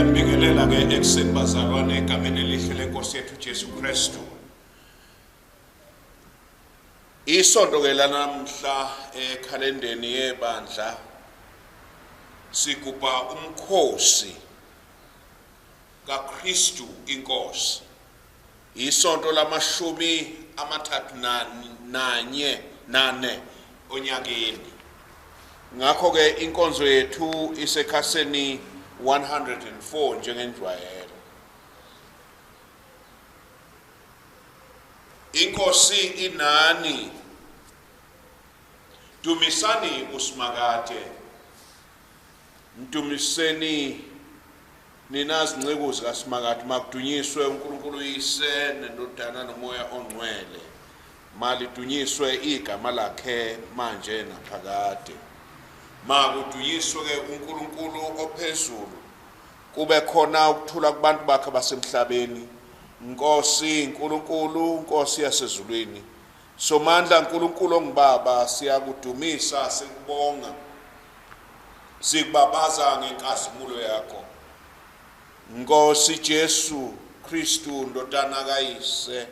Ngiyanibingelela ke ekuseni bazalwane egameni elihle lenkosi yethu Jesu Kristu. Isonto ke lanamhla ekhalendeni yebandla sigubha umkhosi kaKristu inkosi. Isonto lamashumi amathathu nanye nane onyakeni. Ngakho-ke inkonzo yethu isekhaseni 104 njengenjwayelo. Inkosi inani. Dumisani uSimakade. Mdumiseni nina zinceku zikaSimakade, makudunyiswe uNkulunkulu uYise neNdodana noMoya oNgcwele. Malidunyiswe igama lakhe manje naphakade. Makudunyiswe-ke uNkulunkulu ophezulu, kube khona ukuthula kubantu bakhe basemhlabeni. Nkosi Nkulunkulu, Nkosi yasezulwini, Somandla Nkulunkulu ongubaba, siyakudumisa, sikubonga, sikubabaza ngenkazimulo yakho. Nkosi Jesu Kristu, ndodana kaYise,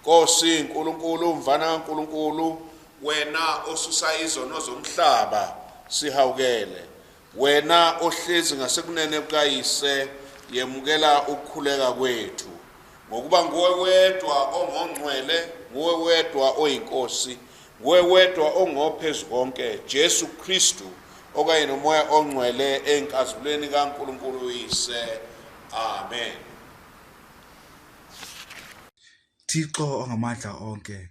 Nkosi Nkulunkulu, mvana kaNkulunkulu, wena osusa izono zomhlaba, sihawukele. Wena ohlezi ngasekunene kukaYise, yemukela ukukhuleka kwethu. Ngokuba nguwe wedwa ongongcwele, nguwe wedwa oyiNkosi, nguwe wedwa ongophezu konke, Jesu Kristu, okanye noMoya oNgcwele enkazimulweni kaNkulunkulu uYise. Amen. Thixo ongamandla onke,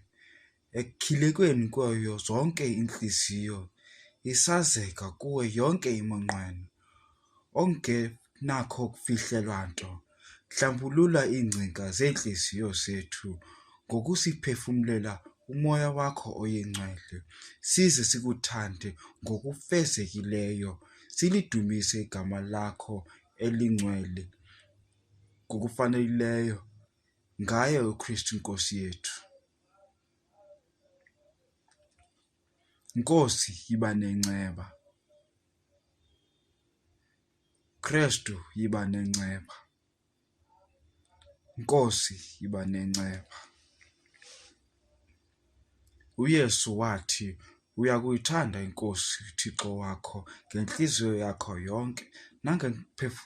ekukhilekweni kwayo zonke iintliziyo, isazeka kuwe yonke iminqweno, ongenakho ukufihlelwa nto, hlambulula iingcinga zeentliziyo zethu ngokusiphefumlela uMoya wakho oyiNgcwele, size sikuthande ngokufezekileyo, silidumise igama lakho elingcwele ngokufanelekileyo, ngaye uKristu iNkosi yethu. Nkosi, yiba nenceba. Krestu, yiba nenceba. Nkosi, yiba nenceba. UYesu wathi, Uya kuyithanda iNkosi uThixo wakho ngentliziyo yakho yonke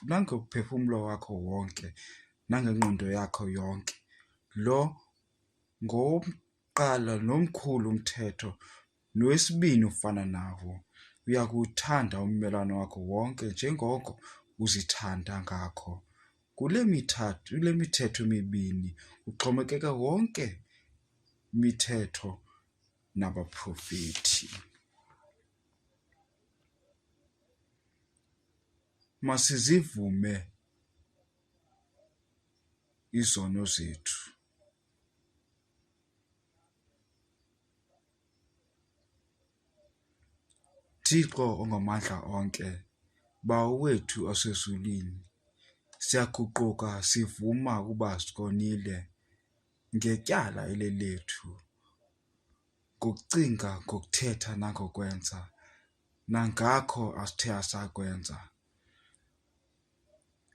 nangomphefumlo wakho wonke nangengqondo yakho yonke. Lo ngowokuqala nomkhulu umthetho, nowesibini ufana nawo, uya kuwuthanda ummelwane wakho wonke njengoko uzithanda ngakho. Kule mithathu, kule mithetho mibini kuxhomekeke wonke imithetho nabaprofethi. Masizivume izono zethu. Thixo ongamandla onke, Bawo wethu osezulwini, siyaguquka sivuma ukuba sikonile ngetyala elilethu, ngokucinga, ngokuthetha nangokwenza, nangakho asithe asakwenza.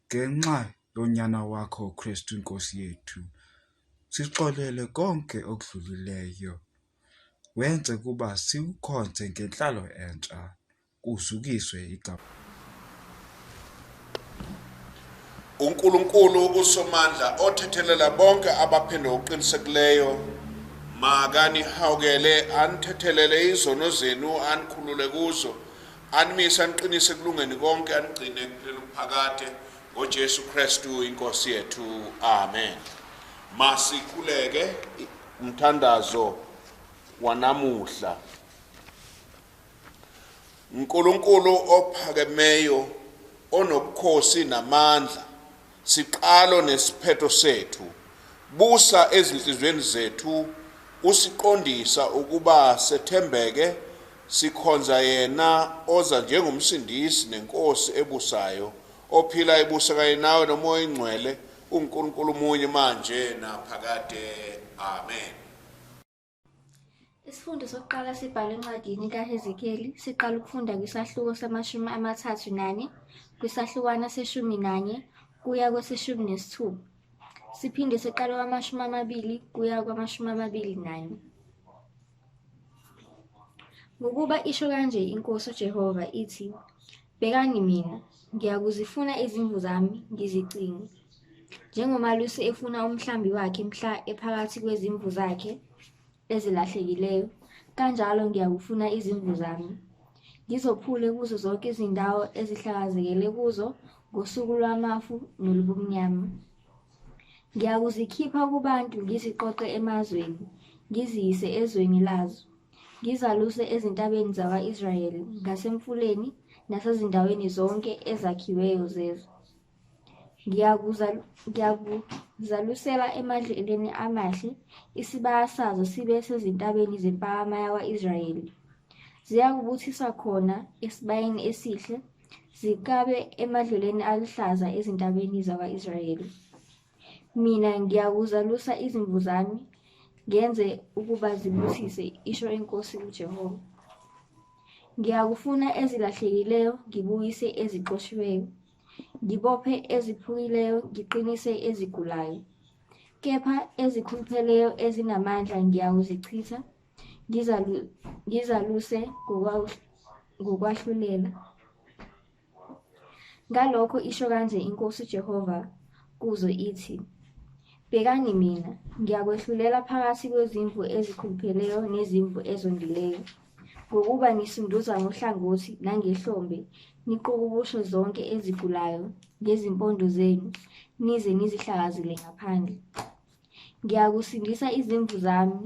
Ngenxa yoNyana wakho uKristu iNkosi yethu, sixolele konke okudlulileyo, wenze ukuba sikukhonze ngentlalo entsha, kuzukiswe igama. UNkulunkulu uSomandla othethelela bonke abaphenduka ngokuqinisekileyo makanihawukele anithethelele izono zenu anikhulule kuzo animise aniqinise ekulungeni konke anigcine ekuphileni okuphakade ngoJesu Kristu inkosi yethu. Amen. Masikhuleke umthandazo wanamuhla. uNkulunkulu ophakemeyo onobukhosi namandla, siqalo nesiphetho sethu, busa ezinhliziyweni zethu usiqondisa ukuba sethembeke sikhonza yena oza njengomsindisi nenkosi ebusayo ophila ebusa kanye nawe noMoya oyiNgcwele uNkulunkulu munye manje naphakade. Amen. Isifundo sokuqala sibhalwe encwadini kaHezekeli, siqala ukufunda kwisahluko samashumi amathathu nane, kwisahlukwana se-11 kuya kwese-16, siphinde siqale kwama-20 kuya kwama-21. Ngokuba isho kanje iNkosi uJehova, ithi, Bhekani mina, ngiyakuzifuna izimvu zami, ngizicinge. Njengomalusi efuna umhlambi wakhe mhla ephakathi kwezimvu zakhe ezilahlekileyo, kanjalo ngiyakufuna izimvu zami. Ngizophule kuzo zonke izindawo ezihlakazekele kuzo ngosuku lwamafu nolubumnyama. Ngiyakuzikhipha kubantu ngiziqoqe emazweni, ngiziyise ezweni lazo. Ngizaluse ezintabeni zakwa-Israyeli, ngasemfuleni nasezindaweni zonke ezakhiweyo zezwe. Ngiyakuzalusela emadlelweni amahle, isibaya sazo sibe sezintabeni zempakama yakwa-Israyeli. Ziyakubuthiswa khona esibayeni esihle, zikabe emadlelweni aluhlaza ezintabeni zakwa-Israyeli. Mina ngiyakuzalusa izimvu zami, ngenze ukuba zibuthise, isho iNkosi uJehova. Ngiyakufuna ezilahlekileyo, ngibuyise ezixoshiweyo, ngibophe eziphukileyo, ngiqinise ezigulayo. Kepha ezikhulupheleyo ezinamandla ngiyawuzichitha, ngizaluse ngokwahlulela. Ngalokho isho kanje iNkosi uJehova kuzo ithi, Bhekani mina, ngiyakwehlulela phakathi kwezimvu ezikhulupheleyo nezimvu ezondileyo. Ngokuba nisunduza ngohlangothi nangehlombe, niqukubushe zonke ezigulayo ngezimpondo zenu, nize nizihlakazele ngaphandle. Ngiyakusindisa izimvu zami,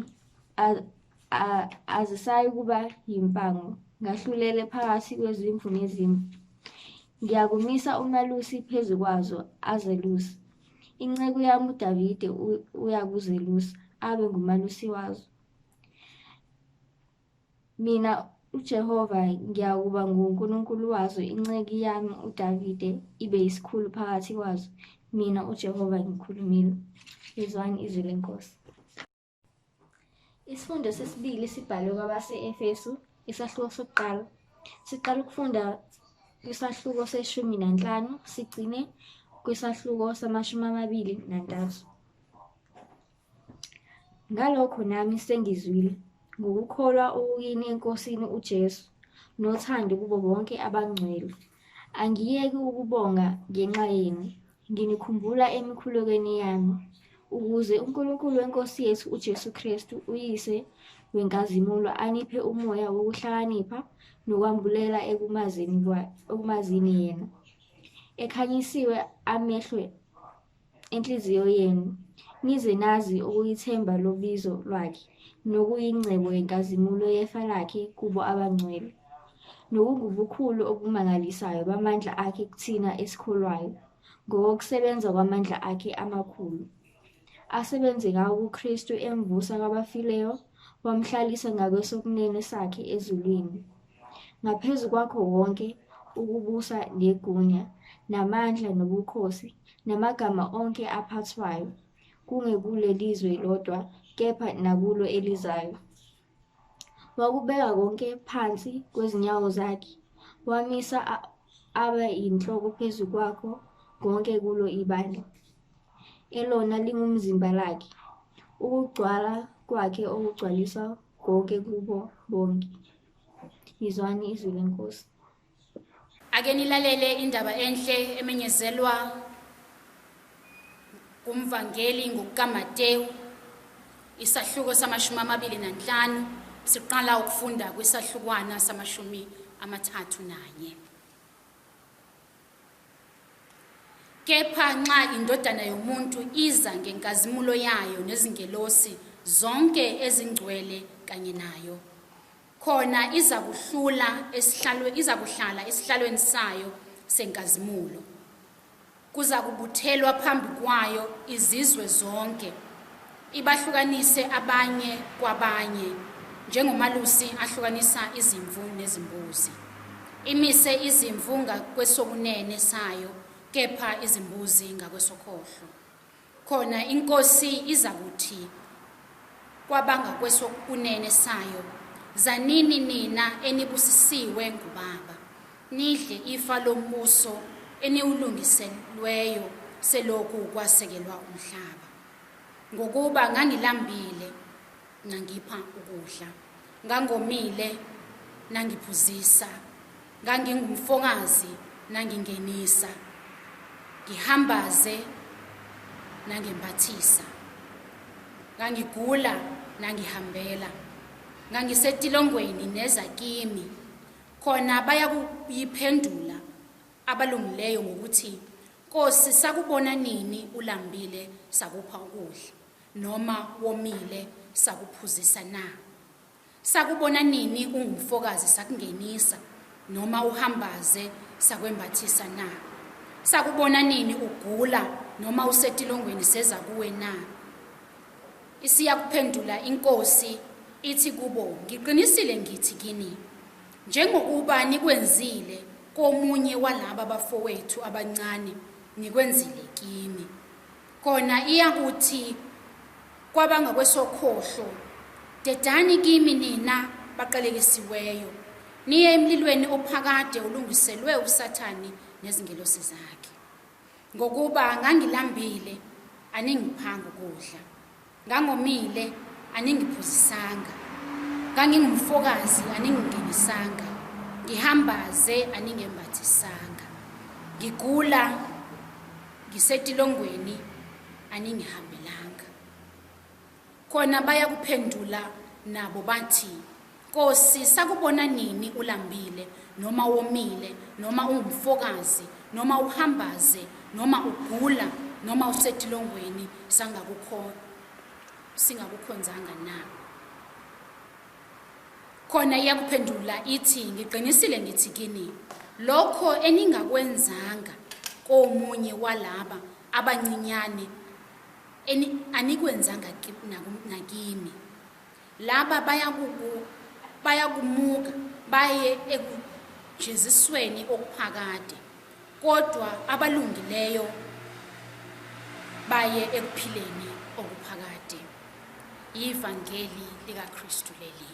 azisayikuba yimpango, ngahlulele phakathi kwezimvu nezimvu. Ngiyakumisa umalusi phezu kwazo, azeluse. Inceku yami uDavide uyakuzelusa, abe ngumalusi wazo. Mina uJehova ngiyakuba nguNkulunkulu wazo, inceku yami uDavide ibe yisikhulu phakathi kwazo. Mina uJehova ngikhulumile. Yizwani izwi leNkosi. Isifundo sesibili sibhalwe kwabase-Efesu, isahluko sokuqala. Siqala ukufunda kwisahluko se-15 sigcine kwisahluko sama-23. Ngalokho nami sengizwile ngokukholwa okukini eNkosini uJesu nothando kubo bonke abangcwele. Angiyeki ukubonga ngenxa yenu, nginikhumbula emikhulekweni yami, ukuze uNkulunkulu weNkosi yethu uJesu Kristu, uYise wenkazimulo, aniphe umoya wokuhlakanipha nokwambulela ekumazini yena. Ekhanyisiwe amehlo enhliziyo yenu, nize nazi okuyithemba lobizo lwakhe, nokuyingcebo yenkazimulo yefa lakhe kubo abangcwele, nokungubukhulu obumangalisayo bamandla akhe kuthina esikholwayo, ngokokusebenza kwamandla akhe amakhulu, asebenze ngawo kuKristu emvusa kwabafileyo, wamhlalisa ngakwesokunene sakhe ezulwini. Ngaphezu kwakho wonke ukubusa negunya, namandla nobukhosi, namagama onke aphathwayo, kungekulelizwe lodwa kepha nakulo elizayo. Wakubeka konke phansi kwezinyawo zakhe, wamisa abe yinhloko phezu kwakho konke kulo ibandla, elona lingumzimba lakhe, ukugcwala kwakhe okugcwalisa konke kubo bonke. Yizwani izwi leNkosi. Ake nilalele indaba enhle emenyezelwa kumvangeli ngokukaMatewu isahluko sama-25 siqala ukufunda kwisahlukwana sama-31. Kepha nxa iNdodana yomuntu iza ngenkazimulo yayo nezingelosi zonke ezingcwele kanye nayo, khona izakuhlula esihlalwe izakuhlala esihlalweni sayo senkazimulo. Kuzakubuthelwa phambi kwayo izizwe zonke, ibahlukanise abanye kwabanye, njengomalusi ahlukanisa izimvu nezimbuzi. Imise izimvu ngakwesokunene sayo, kepha izimbuzi ngakwesokhohlo. Khona iNkosi izakuthi kwabangakwesokunene sayo, Zanini nina enibusisiwe nguBaba, nidle ifa lombuso eniwulungiselweyo selokhu kwasekelwa umhlaba. Ngokuba ngangilambile, nangipha ukudla, ngangomile, nangiphuzisa, ngangingumfokazi, nangingenisa, ngihambaze, nangembathisa, ngangigula, nangihambela, ngangisetilongweni neza kimi. Khona bayakuyiphendula abalungileyo ngokuthi, Nkosi, sakubona nini ulambile sakupha ukudla, noma womile sakuphuzisa na? Sakubona nini ungumfokazi sakungenisa, noma uhambaze sakwembathisa na? Sakubona nini ugula noma usetilongweni seza kuwe na? Isiyakuphendula inkosi ithi kubo, ngiqinisile ngithi kini, njengokuba nikwenzile komunye walaba bafowethu abancane, nikwenzile kimi. Kona iyakuthi kwabangakwesokhohlo, dedani kimi nina baqalekisiweyo, niye emlilweni ophakade olungiselwe uSathane nezingelosi zakhe. Ngokuba ngangilambile, aningiphanga ukudla, ngangomile, aningiphuzisanga, ngangingumfokazi, aningingenisanga, ngihambaze, aningembathisanga, ngigula, ngisetilongweni, aningihambelanga. Khona bayakuphendula nabo bathi, Nkosi, sakubona nini ulambile, noma womile, noma ungumfokazi, noma uhambaze, noma ugula, noma usetilongweni, singakukhonzanga na? Khona iyakuphendula ithi, ngiqinisile ngithi kini, lokho eningakwenzanga komunye walaba abancinyane, anikwenzanga nakimi. Laba bayakumuka baye ekujezisweni okuphakade, kodwa abalungileyo baye ekuphileni okuphakade. Ivangeli likaKristu leli.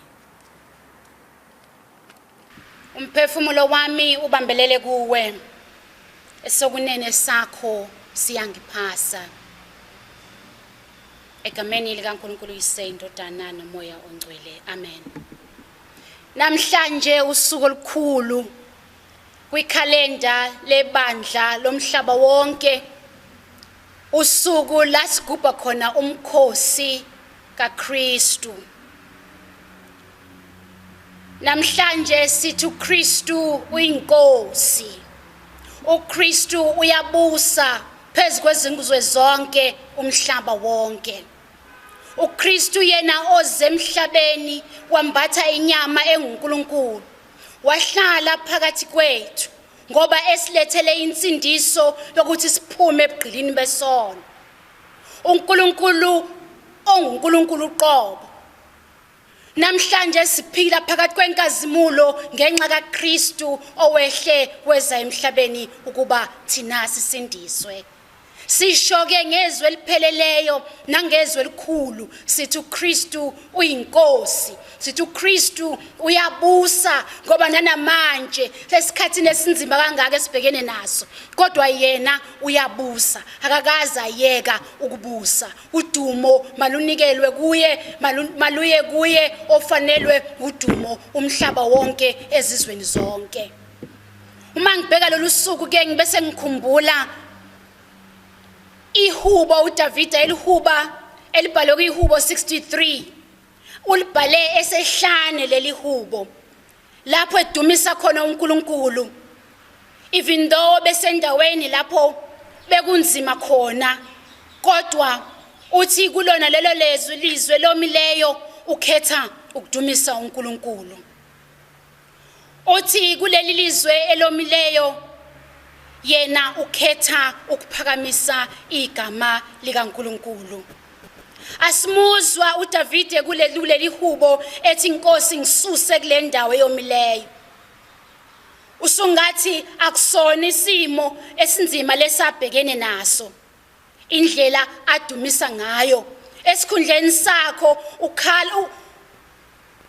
Umphefumulo wami ubambelele kuwe, esokunene sakho siyangiphasa. Egameni likaNkulunkulu Uyise, iNdodana noMoya oNgcwele. Amen. Namhlanje usuku olukhulu kwikhalenda lebandla lomhlaba wonke, usuku la sigubha khona umkhosi kaKristu. Namhlanje sithi uKristu uyinkosi. uKristu uyabusa phezu kwezizwe zonke, umhlaba wonke. uKristu yena oze emhlabeni wambatha inyama enguNkulunkulu, wahlala phakathi kwethu ngoba esilethele insindiso yokuthi siphume ebugqilini besono. uNkulunkulu onguNkulunkulu uqobo. Namhlanje siphila phakathi kwenkazimulo ngenxa kaKristu owehle weza emhlabeni ukuba thina sisindiswe. Sisho-ke ngezwi elipheleleyo nangezwi elikhulu sithi uKristu uyinkosi, sithi uKristu uyabusa, ngoba nanamanje esikhathini esinzima kangaka esibhekene naso, kodwa yena uyabusa, akakaze ayeka ukubusa. Udumo malunikelwe kuye, maluye kuye ofanelwe udumo umhlaba wonke ezizweni zonke. Uma ngibheka lolu suku ke ngibese ngikhumbula ihubo uDavida elihuba elibhalwe kwihubo 63. Ulibhale esehlane leli hubo lapho edumisa khona uNkulunkulu, even though besendaweni lapho bekunzima khona, kodwa uthi kulona lelo lezwi lizwe lomileyo ukhetha ukudumisa uNkulunkulu. Uthi kuleli lizwe elomileyo yena ukhetha ukuphakamisa igama likaNkulunkulu. Asimuzwa uDavide kuleli hubo ethi Nkosi ngisuse kule ndawo eyomileyo. Usungathi akusona isimo esinzima lesabhekene naso, indlela adumisa ngayo. Esikhundleni sakho ukhala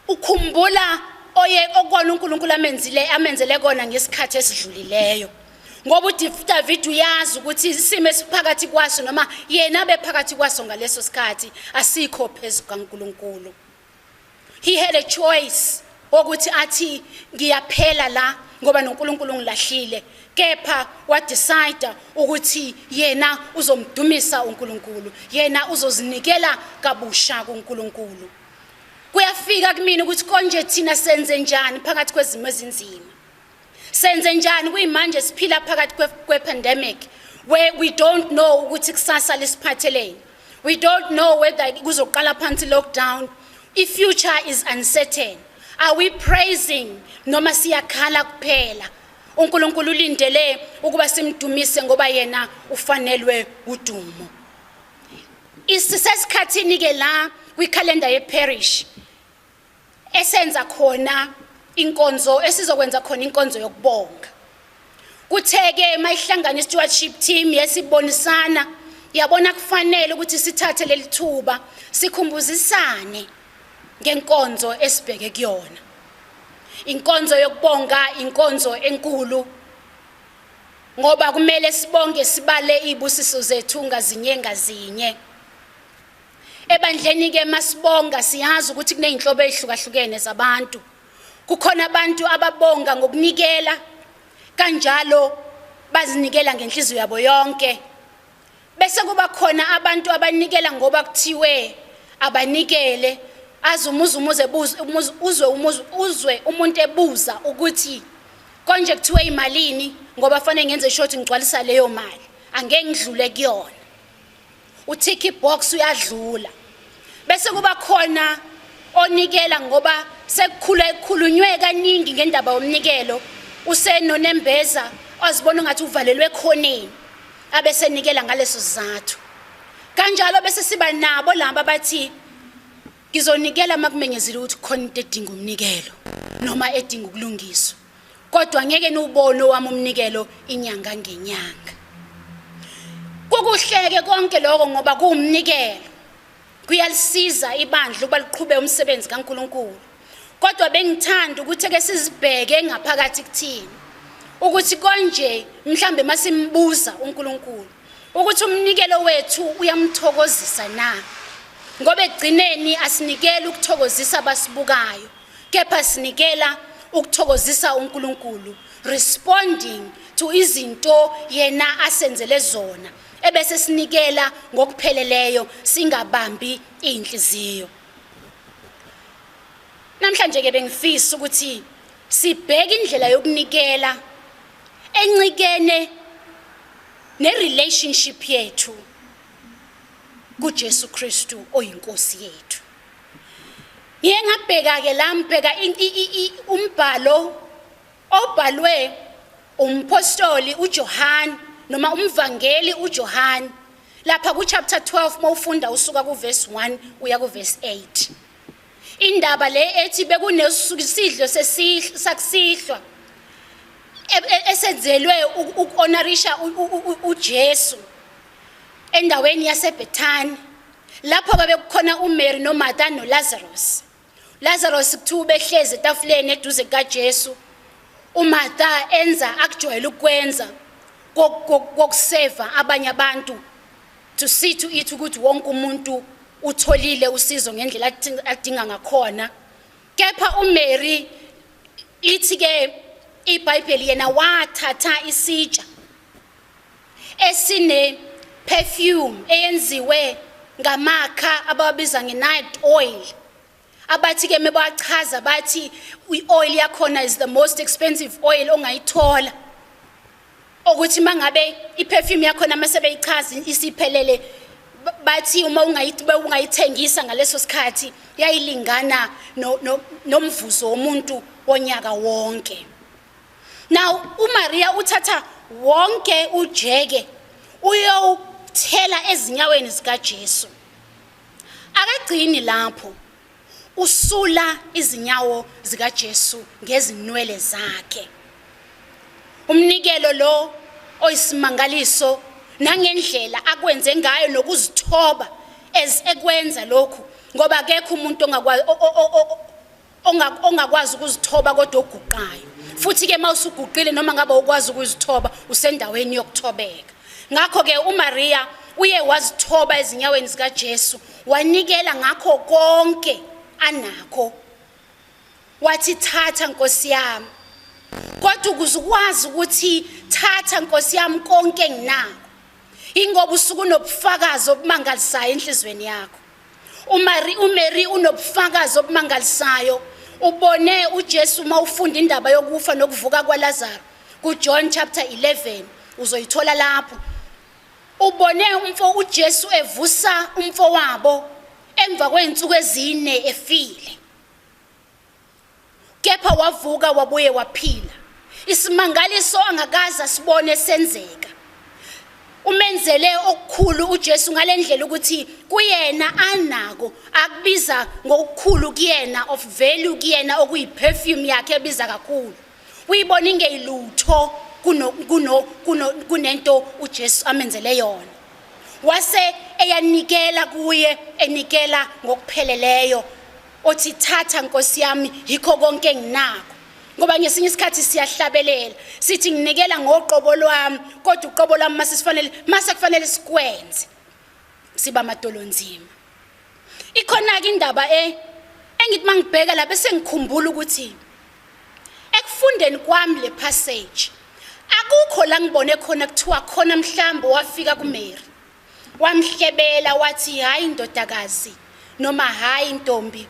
ukhumbula oye okona uNkulunkulu amenzile amenzele kona ngesikhathi esidlulileyo. Ngoba uDavid uyazi ukuthi isimo esiphakathi kwaso noma yena abephakathi kwaso ngaleso sikhathi asikho phezu kaNkuluNkulu. He had a choice ukuthi athi ngiyaphela la ngoba noNkulunkulu ungilahlile, kepha wadecide ukuthi yena uzomdumisa uNkulunkulu, yena uzozinikela kabusha kuNkulunkulu. Kuyafika kumina ukuthi konje thina senze njani phakathi kwezimo ezinzima, senze njani kuyimanje siphila phakathi kwe-pandemic where we don't know ukuthi kusasa lisiphatheleni. We don't know whether kuzoqala phansi lockdown. I-future is uncertain. Are we praising noma siyakhala kuphela? UNkulunkulu ulindele ukuba simdumise ngoba yena ufanelwe udumo. Isisesikhathini ke la kwikhalenda ye-parish esenza khona inkonzo, esizokwenza khona inkonzo yokubonga. Kutheke mayihlangana i-stewardship team yesibonisana, yabona kufanele ukuthi sithathe leli thuba sikhumbuzisane ngenkonzo esibheke kuyona. Inkonzo yokubonga inkonzo enkulu ngoba kumele sibonge, sibale izibusiso zethu ngazinye ngazinye. Ebandleni ke masibonga siyazi ukuthi kuneyinhlobo ezihlukahlukene zabantu. Kukhona abantu ababonga ngokunikela, kanjalo bazinikela ngenhliziyo yabo yonke. Bese kuba khona abantu abanikela ngoba kuthiwe abanikele, aze umuze umuze ebuza, uzwe umuze, uzwe umuntu ebuza ukuthi konje kuthiwe imalini, ngoba fanele ngenze sure ngigcwalisa leyo mali, angeke ngidlule kuyona. Utick box uyadlula. Bese kuba khona onikela ngoba sekukhula ekhulunywe kaningi ngendaba yomnikelo, usenonembeza azibona ngathi uvalelwe ekhoneni, abesenikela ngaleso sizathu. Kanjalo bese siba nabo laba bathi ngizonikela makumenyezile ukuthi khona into edinga umnikelo noma edinga ukulungiswa, kodwa ngeke niwubone owami umnikelo inyanga ngenyanga. Kukuhleke konke lokho ngoba kuwumnikelo, kuyalisiza ibandla ukuba liqhube umsebenzi kaNkulunkulu. Kodwa bengithanda ukuthi ke sizibheke ngaphakathi kuthini ukuthi konje mhlambe masimbuza uNkulunkulu ukuthi umnikelo wethu uyamthokozisa na, ngoba ekugcineni asinikeli ukuthokozisa abasibukayo, kepha sinikela ukuthokozisa uNkulunkulu, responding to izinto yena asenzele zona, ebese sinikela ngokupheleleyo singabambi inhliziyo. Namhlanje ke bengifisa ukuthi sibheke indlela yokunikela encikene ne-relationship yethu kuJesu Kristu oyinkosi yethu. Ngiye ngabheka ke la, ngibheka umbhalo obhalwe umpostoli uJohn noma umvangeli uJohn lapha ku chapter 12 mawufunda usuka ku verse 1 uya ku verse 8. Indaba le ethi bekunesidlo sakusihlwa esenzelwe ukuhonorisha uJesu endaweni yaseBethani, lapho babekukhona uMary noMartha noLazarus. Lazarus kuthiwa ubehlezi etafuleni eduze kukaJesu, uMartha enza akujwayele ukwenza kokuseva abanye abantu, to see to it ukuthi wonke umuntu utholile usizo ngendlela adinga ngakhona. Kepha uMary, ithi ke iBhayibheli, yena wathatha isitsha esine perfume eyenziwe ngamakha abawabiza nge-night oil, abathi ke mebachaza bathi i-oil yakhona is the most expensive oil ongayithola, ukuthi mangabe i-perfume yakhona mase beyichaza isiphelele, bathi uma ungayithengisa ngaleso sikhathi yayilingana nomvuzo womuntu wonyaka wonke. Now uMaria uthatha wonke ujeke uyowuthela ezinyaweni zikaJesu. Akagcini lapho, usula izinyawo zikaJesu ngezinwele zakhe. Umnikelo lo oyisimangaliso nangendlela akwenze ngayo nokuzithoba as ekwenza lokhu, ngoba akekho umuntu ongakwazi ukuzithoba kodwa oguqayo. Futhi ke mawusuguqile noma ngabe ukwazi ukuzithoba, usendaweni yokuthobeka. Ngakho ke uMaria uye wazithoba ezinyaweni zikaJesu, wanikela ngakho konke anakho. Wathi, thatha Nkosi yami. Kodwa ukuze ukwazi ukuthi thatha Nkosi yami konke enginako, ingoba usuke unobufakazi obumangalisayo enhlizweni yakho. UMary uMary unobufakazi obumangalisayo. Ubone uJesu. Uma ufunda indaba yokufa nokuvuka kwaLazaro kuJohn chapter 11, uzoyithola lapho. Ubone umfo uJesu evusa umfo wabo emva kwey'nsuku ezine efile, kepha wavuka wabuye waphila. Isimangaliso angakaze asibone senzeka. Umenzele okukhulu uJesu ngalendlela ukuthi kuyena anako akubiza ngokukhulu kuyena, of value kuyena, okuyi-perfume yakhe ebiza kakhulu, uyibona ingeyilutho kuno kuno kuno kunento uJesu amenzele yona. Wase eyanikela kuye, enikela ngokupheleleyo, othi, thatha Nkosi yami, yikho konke enginako. Ngoba ngesinye isikhathi siyahlabelela sithi, nginikela ngoqobo lwami, kodwa uqobo lwami mase sifanele mase kufanele sikwenze siba madolonzima. Ikhona ke indaba engithi mangibheka la bese ngikhumbula ukuthi ekufundeni kwami le passage akukho la ngibone khona kuthiwa khona mhlawumbe wafika kuMary wamhlebela wathi, hayi ndodakazi, noma hayi ntombi,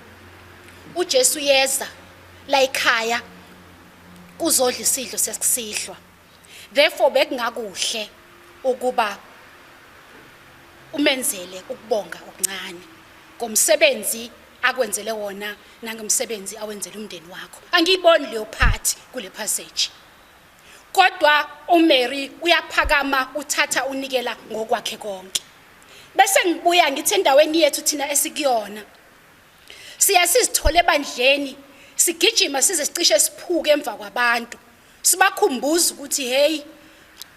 uJesu yeza la ekhaya kuzodla isidlo sesikusihlwa, therefore bekungakuhle ukuba umenzele ukubonga okuncane ngomsebenzi akwenzele wona nangomsebenzi awenzele umndeni wakho. Angiyiboni leyo part kule passage, kodwa uMary uyaphakama, uthatha, unikela ngokwakhe konke. Bese ngibuya ngithi endaweni yethu thina esikuyona, siya sizithole ebandleni sigijima size sicishe siphuke emva kwabantu, sibakhumbuza ukuthi hey,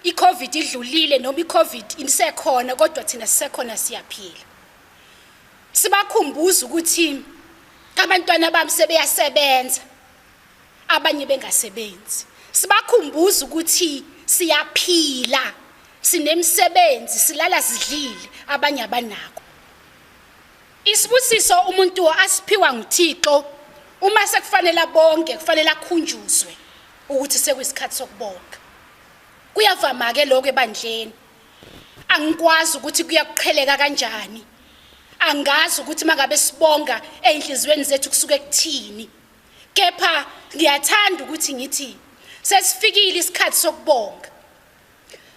iCovid idlulile, noma iCovid isekhona, kodwa thina sisekhona, siyaphila. Sibakhumbuza ukuthi abantwana bami sebeyasebenza, abanye bengasebenzi. Sibakhumbuza ukuthi siyaphila, sinemsebenzi, silala sidlile, abanye abanako. Isibusiso umuntu asiphiwa nguThixo, uma sekufanele bonke kufanele akhunjuzwe ukuthi sekuyisikhathi sokubonga. Kuyavama ke lokho ebandleni. Angikwazi ukuthi kuyakuqheleka kanjani, angazi ukuthi mangabe sibonga ey'nhliziyweni zethu kusuke kuthini, kepha ngiyathanda ukuthi ngithi sesifikile isikhathi sokubonga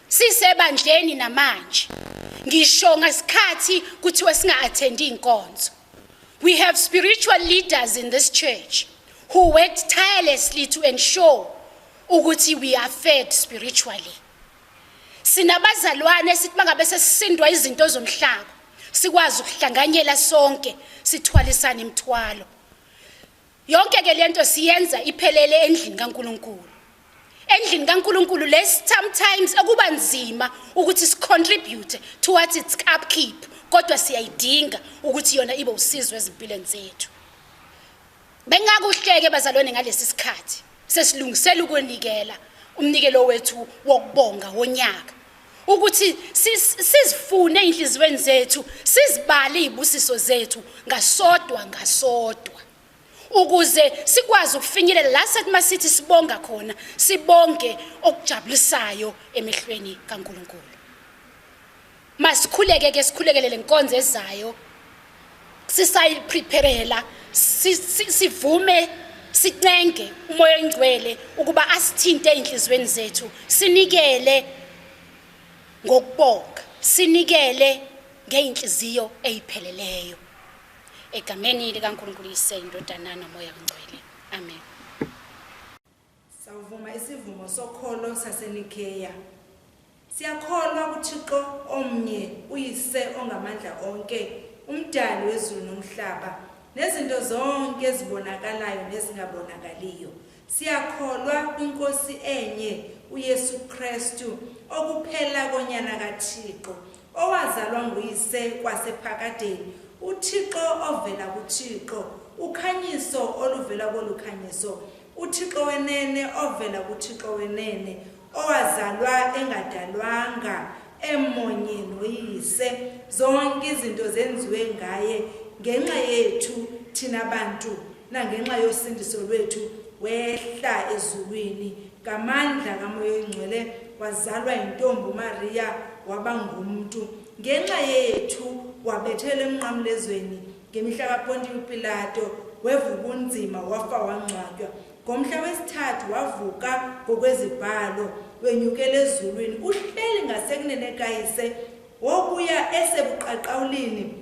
sisebandleni namanje, ngisho ngasikhathi kuthiwa singa-attendi inkonzo. We have spiritual leaders in this church who worked tirelessly to ensure ukuthi we are fed spiritually. Sinabazalwane sithi mangabe sesisindwa izinto zomhlaba sikwazi ukuhlanganyela sonke, sithwalisane imithwalo. Yonke ke lento siyenza iphelele endlini kaNkuluNkulu. Endlini kaNkuluNkulu le sometimes akuba nzima ukuthi sicontribute towards its upkeep, kodwa siyayidinga ukuthi yona ibe usizo ezimpilweni zethu. Bengakuhleke bazalwane ngalesi sikhathi sesilungisela ukunikela umnikelo wethu wokubonga wonyaka ukuthi sizifune ey'nhliziyweni zethu, sizibale iy'busiso zethu ngasodwa ngasodwa, ukuze sikwazi ukufinyelela la sethi masithi sibonga khona, sibonge okujabulisayo emehlweni kaNkulunkulu. Masikhuleke ke, sikhulekele lenkonzo ezayo, sisayipreparela, sivume, sincenge uMoya oNgcwele ukuba asithinte ey'nhliziyweni zethu, sinikele ngokubonga, sinikele ngey'nhliziyo ey'pheleleyo, egameni likaNkulunkulu Yise, iNdodana noMoya oNgcwele, amen. Sawuvuma isivumo sokholo saseNikeya. Siyakholwa kuThixo omnye, uYise ongamandla onke, uMdali wezulu nomhlaba, nezinto zonke ezibonakalayo nezingabonakaliyo. Siyakholwa kwiNkosi enye, uYesu Krestu, okuphela koNyana kaThixo, owazalwa nguYise kwasephakadeni, uThixo ovela kuThixo, ukhanyiso oluvela kolukhanyiso. uThixo wenene ovela kuThixo wenene, owazalwa engadalwanga, emonye noYise. Zonke izinto zenziwe ngaye ngenxa yethu thina bantu nangenxa yosindiso lwethu. Wehla ezulwini ngamandla kaMoya Oyingcwele, wazalwa yintombi uMariya, waba ngumntu. Ngenxa yethu wabethelwa emnqamlezweni ngemihla kaPontiyo Pilato, weva ubunzima, wafa, wangcwatywa. Ngomhla wesithathu wavuka ngokwezibhalo, wenyukela ezulwini, uhleli ngasekunene kaYise, wobuya esebuqaqawulini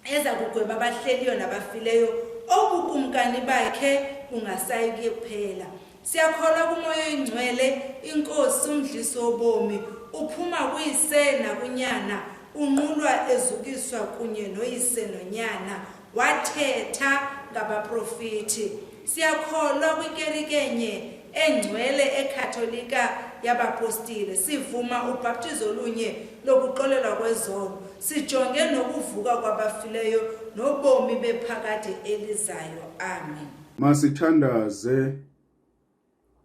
eza kugweba abahleliyo nabafileyo, obukumkani bakhe bungasayi kuphela. Siyakholwa kuMoya Oyingcwele, iNkosi, umdlisi wobomi, uphuma kuYise nakuNyana, unqulwa ezukiswa kunye noYise noNyana, wathetha ngabaprofiti. Siyakholwa kwikerike enye engcwele ekatholika yabapostile, sivuma ubhaptizo olunye lokuxolelwa kwezono, sijonge nokuvuka kwabafileyo nobomi bephakade elizayo. Amen. Masithandaze.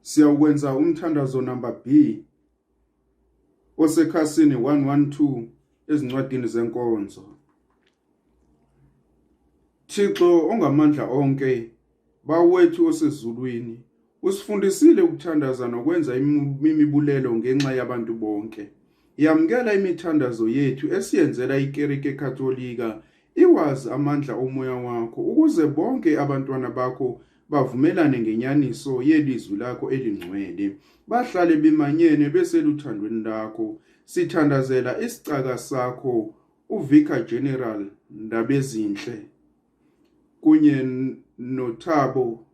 Siyawukwenza umthandazo number B osekhasini 112 ezincwadini zenkonzo. Thixo ongamandla onke, Bawo wethu osezulwini, usifundisile ukuthandaza nokwenza imibulelo ngenxa yabantu bonke. Yamkela imithandazo yethu esiyenzela iKerike Katolika, iwazi amandla omoya wakho, ukuze bonke abantwana bakho bavumelane ngenyaniso yelizwi lakho elingcwele, bahlale bemanyene beseluthandweni lakho. Sithandazela isicaka sakho uVicar General Ndabezinhle kunye noThabo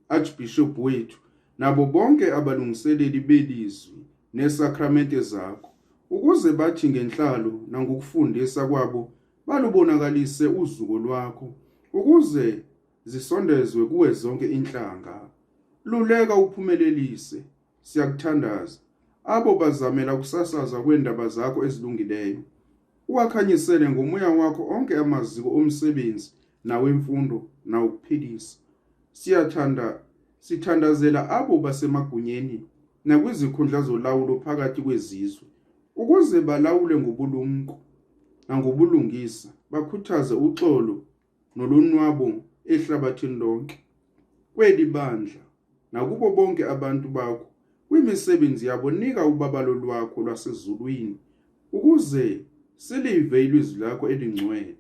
Archbishop wethu nabo bonke abalungiseleli belizwi nesakramente zakho, ukuze bathi ngenhlalo nangokufundisa kwabo balubonakalise uzuko lwakho, ukuze zisondezwe kuwe zonke inhlanga. Luleka uphumelelise, siyakuthandaza, abo bazamela ukusasaza kweendaba zakho ezilungileyo. Uwakhanyisele ngomoya wakho onke amaziko omsebenzi nawemfundo nawukuphilisa. Siyathanda sithandazela abo basemagunyeni nakwizikhundla zolawulo phakathi kwezizwe, ukuze balawule ngobulumko nangobulungisa, bakhuthaze uxolo nolonwabo ehlabathini lonke. Kweli bandla nakubo bonke abantu bakho kwimisebenzi yabo, nika ubabalo lwakho lwasezulwini ukuze silive ilizwi lakho elingcwele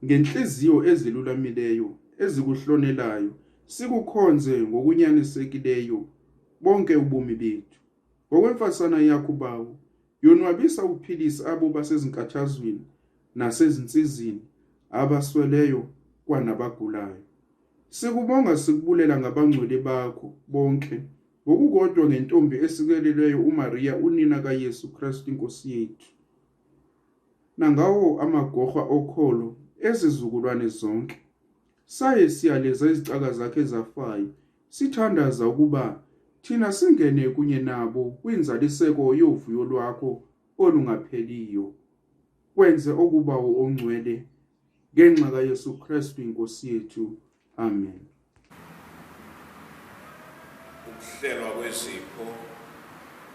ngenhliziyo ezilulamileyo ezikuhlonelayo, sikukhonze ngokunyanisekileyo bonke ubomi bethu. Ngokwemfasana yakho Bawo, yonwabisa uphilise abo basezinkathazweni nasezinsizini, abasweleyo kwanabagulayo. Sikubonga sikubulela ngabangcwele bakho bonke, ngokukodwa ngentombi esikelelweyo uMariya unina kaYesu Kristu iNkosi yethu, nangawo amagorha okholo ezizukulwane zonke. Saye siyaleza izicaka zakhe ezafayo, sithandaza ukuba thina singene kunye nabo kwinzaliseko yovuyo lwakho olungapheliyo. Kwenze okubawo ongcwele ngenxa kaYesu Kristu iNkosi yethu. Amen. Ukuhlelwa kwezipho.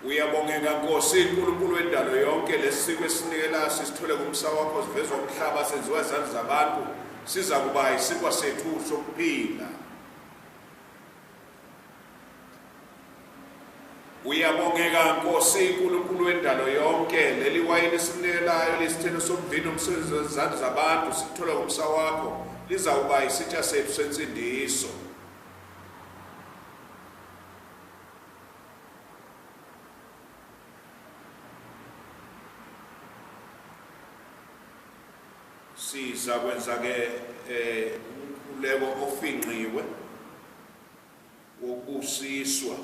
Uyabongeka Nkosi uNkulunkulu wendalo yonke, lesiko esinikela sisithole ngomsa wakho, sivezwa umhlaba, senziwa izandla zabantu, siza kuba isinkwa sethu sokuphila. Uyabongeka Nkosi uNkulunkulu wendalo yonke, leli wayini esinikelayo lisithelo somvini umsebenzi wezandla zabantu, sithola ngomsa wakho, lizawuba isitsha sethu sensindiso. Siza kwenza ke eh umkhuleko ofinqiwe wokubusiswa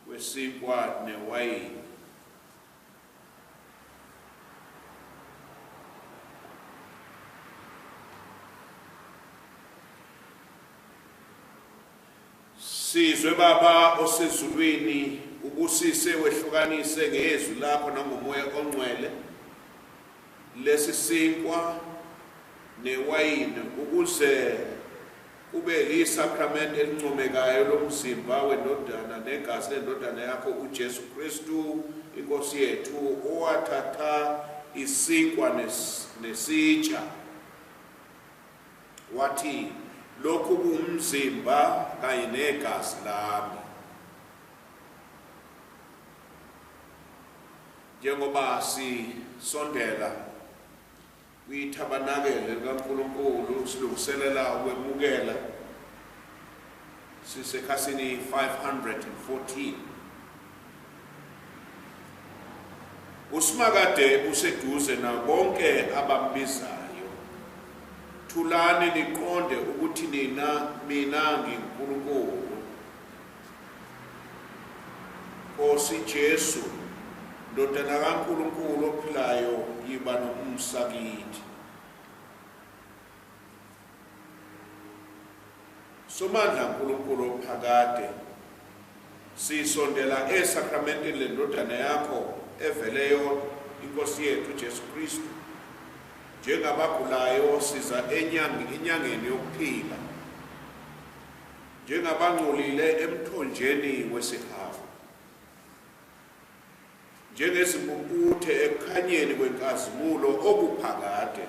kwesinkwa newayini. Sizwe Baba osezulwini, ubusise wehlukanise ngezwi lakho nangomoya ongcwele lesi sinkwa newayini ukuze Kube lisakramente elincomekayo lomzimba wendodana negazi lendodana yakho uJesu Kristu inkosi yethu, owathatha isinkwa nesitsha wathi, lokhu kuwumzimba kanye negazi lami. Njengoba sisondela kwithabanakele likaNkulunkulu silungiselela ukwemukela, sisekhasini 514. Usimakade useduze na bonke abambizayo. Thulani niqonde ukuthi nina mina nginguNkulunkulu. Nkosi Jesu, Ndodana kaNkulunkulu ophilayo, yiba nomusa kithi. Somandla Nkulunkulu ophakade, sisondela esakramenteni lendodana yakho evele yodwa, inkosi yethu Jesu Kristu. Njengabagulayo siza enyangeni yokuphila, njengabangcolile emthonjeni wesihawu, njengezimpumputhe ekukhanyeni kwenkazimulo okuphakade,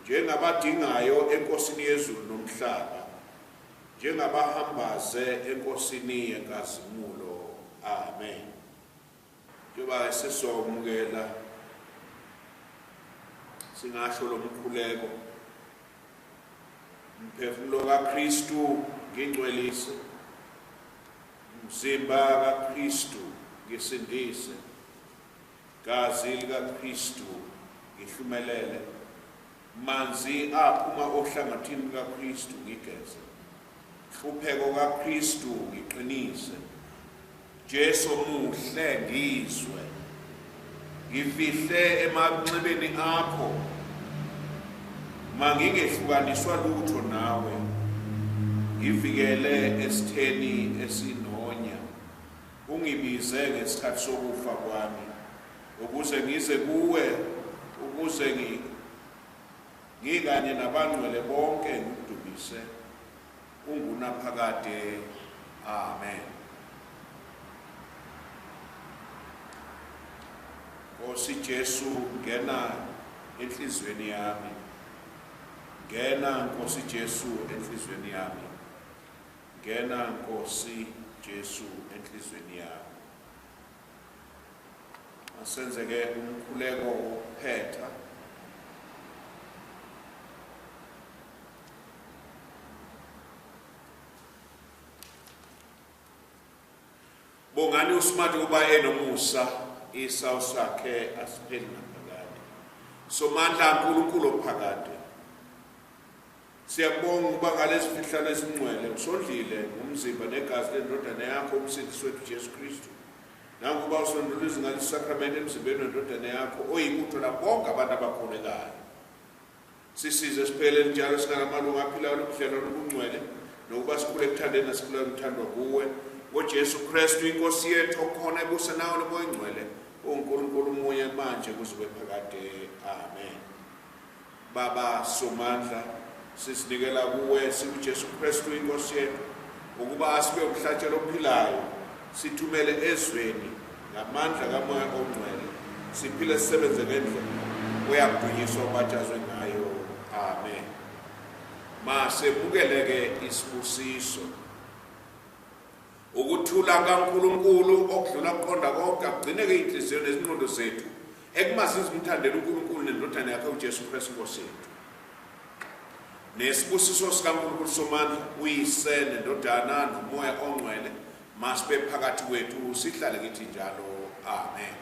njengabadingayo enkosini yezulu nomhlaba, njengabahambaze enkosini yenkazimulo. Amen. Njengoba sesomukela, singasho lo mkhuleko. Mphefumulo kaKristu ngingcwelise, mzimba kaKristu ngisindise, gazi likaKristu ngihlumelele, manzi aphuma ohlangothini lukaKristu ngigeze, hlupheko kaKristu ngiqinise, Jesu muhle ngizwe, ngifihle emanxebeni akho, mangingehlukaniswa lutho nawe, ngivikele esitheni esinonya, ungibize ngesikhathi sokufa kwami, ukuze ngize kuwe, ukuze ngikanye nabangcwele bonke ngikudumise ungunaphakade. Amen. Nkosi Jesu, ngena enhliziyweni yami. Ngena Nkosi Jesu enhliziyweni yami. Ngena Nkosi Jesu enhliziyweni yami. Asenzeke umkhuleko wokuphetha. Bongani uSmart kuba enomusa, isawu sakhe asipheli naphakade. Somandla uNkulunkulu ophakade, siyabonga ukuba ngalezi fihlalo ezingcwele usondlile ngomzimba negazi lendodana yakho umsindisi wethu Jesu Kristu. Nangokuba usondolisa ngalesi sakramente emzimbeni wendodana yakho oyibutho labonke abantu abakholekayo. Sisize siphele njalo singamalungu aphilayo lobudlelwano obungcwele, nokuba sikhule ekuthandeni nasikhule ukuthandwa kuwe ngoJesu Kristu inkosi yethu, okhona ebusa nawe noMoya oNgcwele, uNkulunkulu munye manje kuze kube phakade. Amen. Baba Somandla, sizinikela kuwe sikuJesu Kristu inkosi yethu, ukuba asibe umhlatshelo ophilayo, sithumele ezweni ngamandla kaMoya oNgcwele, siphile sisebenze ngendlela oyakudunyiswa ubatshazwe ngayo. Amen. Masemukeleke isibusiso. Ukuthula kaNkulunkulu okudlula ukuqonda konke akugcineke iy'nhliziyo nezingqondo zethu ekumazini simthandela uNkulunkulu nendodana yakhe uJesu Kristu Nkosi yethu. Nesibusiso sikaNkulunkulu Somandla, uYise nendodana noMoya oNgcwele, masibe phakathi kwethu sihlale kithi njalo. Amen.